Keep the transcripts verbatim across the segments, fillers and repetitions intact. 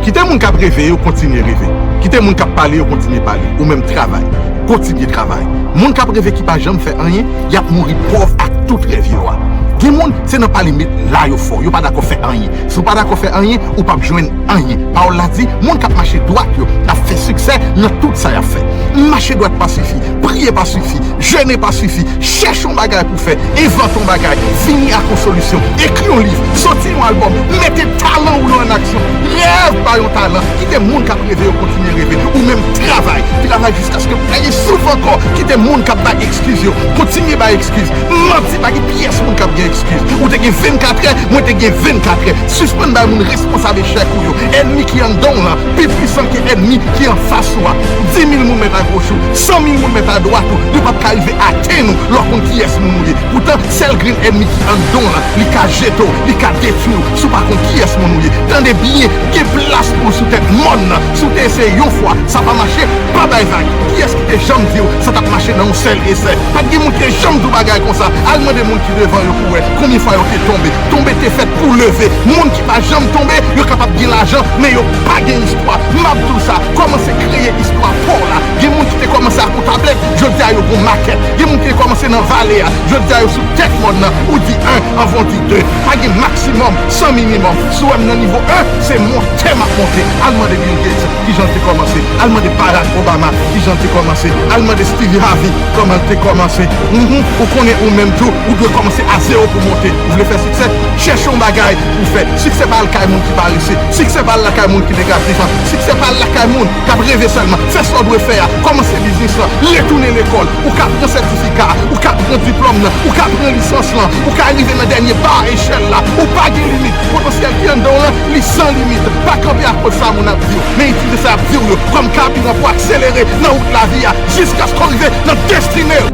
Kite moun k ap reve yo kontinye reve. Kite moun k ap pale yo kontinye pale. Ou menm travay. Kontinye travay. Moun k ap reve ki pa janm fè anyen, y ap mouri pòv ak tout rèv yo a. Gen moun, se nan pale met la yo fò. Yo pa dakò fè anyen. Si w pa dakò fè anyen, ou p ap jwenn anyen. Pawòl la di, moun k ap mache dwat yo ap fè siksè nan tout sa y ap fè. Mache dwat pa sifi, priye pa sifi, jene pa sifi, chèche yon bagay pou fè, envante yon bagay, vini ak yon solisyon, ekri yon liv, soti yon albòm, mete talan ou yo an aksyon. Rèv pa yon talan, kite moun k ap reve yo kontinye reve. Ou menm travay, travay jiskaske pa gen souf ankò. Kite moun k ap bay ekskiz yo kontinye bay ekskiz. Manti, pa gen pyès moun k ap gen ekskiz. Ou te gen vennkatrè, mwen te gen vennkatrè. Sispann bay moun responsab echèk ou yo. Ènmi ki anndan w lan pi pwisan ke ènmi ki anfas ou a. Di mil moun mèt agoch ou, san mil moun mèt adwat ou, yo p ap ka rive atenn ou lè w konn kiyès moun ou ye. Poutan, sèl grenn ènmi ki anndan w lan, li ka jete w, li ka detwi w si w pa konn kiyès moun ou ye. Tande byen, gen plas pou w sou tèt mòn nan. Si w te eseye yon fwa, sa pa mache, pa bay vag. Kiyès ki te janm di w sa t ap mache nan yon sèl esè? Pa t gen moun ki te janm di w bagay konsa. Al mande moun ki devan yo pou w wè konbyen fwa yo te tonbe. Tonbe te fèt pou leve. Moun ki pa janm tonbe, yo kapab gen lajan, men yo pa gen istwa. M ap di w sa, kòmanse kreye istwa pa w la. Gen moun ki te kòmanse ak yon tablèt, jodi a yo gon makèt. Gen moun ki te kòmanse nan vale a, jodi a yo sou tèt mòn nan. Ou di en, anvan w di de. Pa gen maksimòm san minimòm. Si w wè m nan nivo en, se monte m ap monte. Al mande Bill Gates kijan l te kòmanse. Al mande Barack Obama kijan l te kòmanse. Al mande Steve Harvey kòman l te kòmanse. Mhm. Ou konnen ou menm tou, ou dwe kòmanse a zewo pou w monte. Ou vle fè siksè? Chèche yon bagay pou w fè. Siksè pa al kay moun ki parese. Siksè pa al lakay moun ki negatif. Siksè pa al lakay moun k ap reve sèlman. Fè sa w dwe fè a. Kòmanse biznis lan. Retounen lekòl. Ou ka pran sètifika a. Ou ka pran diplòm nan. Ou ka pran lisans lan. Ou ka rive nan dènye ba echèl la. Ou pa gen limit. Potansyèl ki anndan w lan, li san limit. Pa kanpe akoz sa moun ap di w, men itilize sa y ap di w yo kòm kabiran pou w akselere nan wout lavi a jiskaske w rive nan destine w.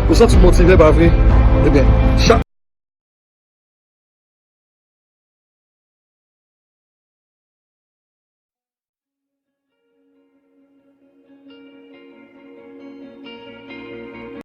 Ou santi w motive, pa vre? Ebyen, chak